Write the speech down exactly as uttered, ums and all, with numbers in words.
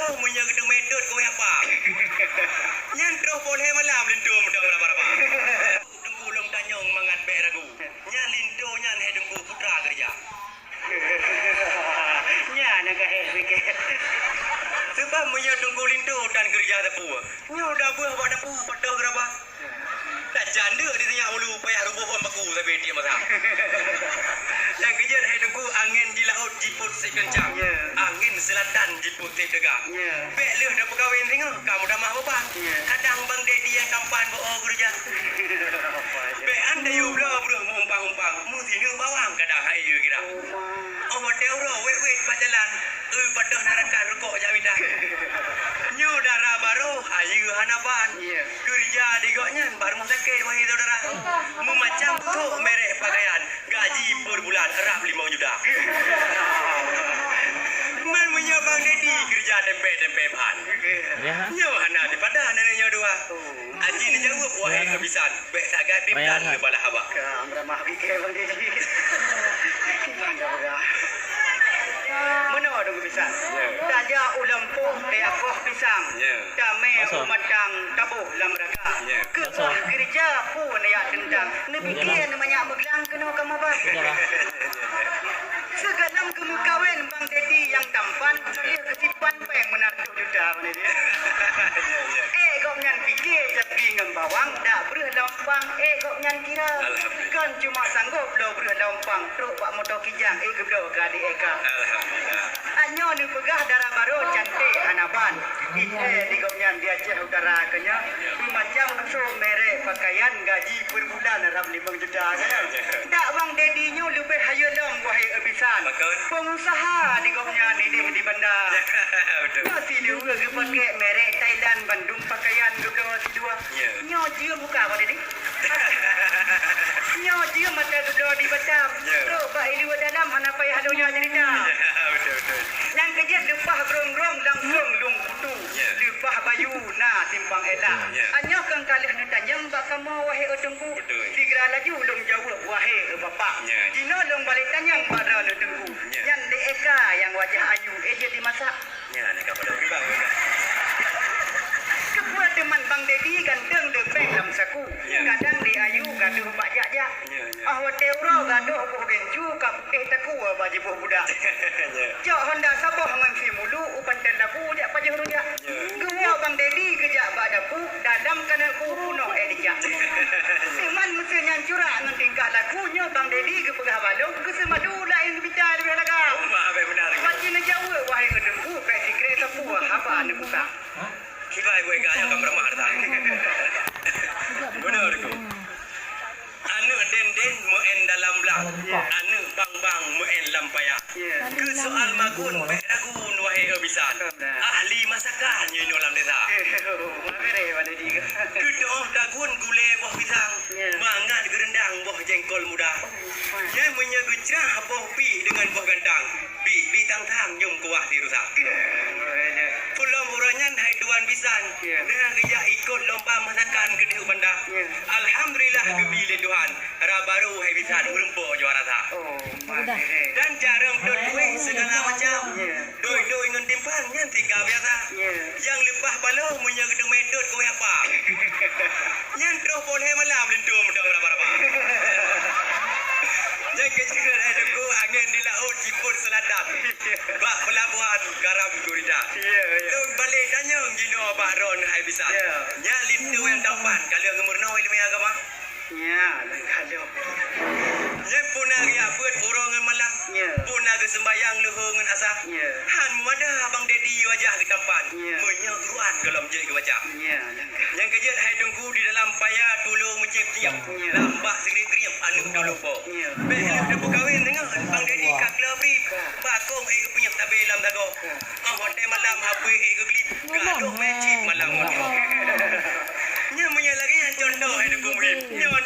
Meunyoe geuteumé dot keu apa? Nyan troh poh lhèe malam linto meudong raba-raba. Teungku lôn tanyong mangat bèk ragu. Nyan linto nyan hai Teungku putra keureuja. Nyan nyang ka hai pike. Seubab meunyoe Teungku linto tan keureuja sapeue, nyoe dabeuh bak dapu padub raba. Tajak ndeuk di sinyak ulu payah ruboh ôn baku sabe tiep masa. Nyang keujeuet hai Teungku, angén di laôt jipôt sép keuncang. Ya. Angén seulatan jipôt sép teuga. Ya. Bèk lheueh tapeukawen singoh, ka meutamah beban. Ya. Kadang Bang Dedi nyang tampan bak o keureuja. Bèk an tayue bloe breueh meu-umpang-umpang, meusineuk bawang kadang hai yue kira. Oh, watèe uroe wèt-wèt bak jalan, eu, padub na rakan rukok jak mita. Nyoe dara barô, ayeue hana ban. Iya. Keureuja di gobnyan bak rumoh sakét, wahé syedara. Meumacam busôk merek pakaian, gaji per bulan rab limong juta. Man meunyoe Bang Dedi keureuja tempe-tempe ban. Ya. Nyoe hana dipadan aneuk nyoe dua. Aji neujaweueb, wahé keubisan, bèk sagai pih dan neubalah haba. Ka, ramah pike Bang Dedi. Meunoe dong keubisan. Ya. Tajak u lampôh teuyakoh pisang. Ya. Tamè u matang taboh lam raga. Ya. Keubah keureuja pun jak teuntang. Neupike neumanyak meuglang keunoe ka meuban. Seugalom geumeukawen Bang Dedi nyang tampan, lheueh keusipan pèng meunan. Juta mana dia? Ék gobnyan pike tapi ngon bawang, dak breueh lam umpang, ék gobnyan kira. Alhamdulillah. Kon cuma sanggob bloe breueh lam umpang, trok bak moto kijang, ék geubloe keu adék éka. Alhamdulillah. Nyoe neupeugah dara barô cantik hana ban. Itré di gobnyan di Aceh Utara keu nyoe, meumacam busôk merek pakaian, gaji per bulan rab limong juta keu nyoe. Dak Bang Dedi nyoe leubeh hayeue lom wahé bisan. Pakon? Pengusaha di gobnyan idéh di Banda. Betul. Nyoe siluweue geupakèk merek Thailand bandum pakaian geubloe siluweue. Ya. Nyoe jeuem buka Bang Dedi. Nyoe jeuem mata geubloe di Batam. Ya. Trok bak iluweue dalam hana payah donya cerita. Ya, betul, betul. Nyang keujeuet leupah grong-grong langsung lôn kutu. Ya. Leupah bayu na simpang ela. Ya. Nyoe keu ka lheueh neutanyong bak kamoe wahé teungku. Betul. Sigra laju lôn jaweueb wahé bapak. Ya. Jinoe lôn balek tanyong bak droeneuh teungku. Ya. Nyan dek éka nyang wajah ayu, éh jeuet dimasak. Nyan ka pada ureueng. Keupeue teuma Bang Dedi ganteng deuh péng lam saku. Ya. Kadang di ayu gadoh bak jak-jak. Ya, ya. Ah watèe uroe gadoh boh gincu ka putéh takue bak jiboh budak. Ya. Cok honda saboh ngon simulu u pantai labu jak pajoh rujak. Ya. Geuwoe Bang Dedi geujak bak dapu, dalam kaneuk bu punoh éh dijak. Iman meuseu nyan curak ngon tingkah laku nyoe Bang Dedi geupeugah balong, geuseumadu laén geubita leubeh lagak. Oh, ma, abéh beuna. Pasti neujaweueb wahé teungku, bèk sikrek sapeue haba neubuka. Kibai wéh gaya ka meureumat that. Beuna teungku. Aneuk den-den meu'en dalam blang, aneuk bang-bang meu'en lam paya. Ya. Keu soal magun bèk ragu wahé bisan. Ahli masakan nyoe inoe lam desa. Keu toh tagun gulé boh pisang, ya, mangat geureundang boh jengkol muda. Oh, wah. Nyan meunyoe geucrah boh pik deungon boh gantang, pik-pik tang-tang nyum kuah si rusak. Ya, ya. Peulom uroe nyan hai tuan bisan, ya, na geujak ikot lomba masakan keudéh u Banda. Ya. Alhamdulillah geubi lé Tuhan. Raba barô hai bisan meureumpok juara sa. Oh, udah. Dan jareueng dot kuéh segala macam. Ya. Doi-doi ngon timphan nyan tinggai biasa. Ya. Nyang leupah baloe meunyoe geuteumé dot kuéh apa. Nyan troh poh lhèe malam linto meudong raba-raba. Nyang keuceue hai teungku angén di laôt jipôt seulatan. Bak peulabohan garam gurita. Ya, ya. Lôn balek tanyong jinoe bak droen hai bisan. Ya. Nyan linto nyang tampan ka lheueh ngeumeurunoe ileumèe agama. Nya, lagak lom. Nyan puna riak beuet uroe ngon malam. Nya. Puna geuseumbayang leuhô ngon asa. Nya. Han meuadah Bang Dedi wajah geutampan. Nya. Meunyoe Quran gohlom jeuet geubaca. Nya, lagak. Nyang keujeuet hai teungku di dalam paya tulo meucép tiep. Nya. Lam bak sirip-sirip aneuk dulu po. Nya. Bèk lheueh teupeukawen deungon Bang Dedi ka keuloe bri. Ka. Bakong éh geupeunyang sabé lam dagoe. Ka. Ah, watèe malam hapé éh geuglip. Gadoh meucit malam ngon nyoe. Nyan meunyoe lagèe nyan contoh hai Teungku Muhim. Nyoe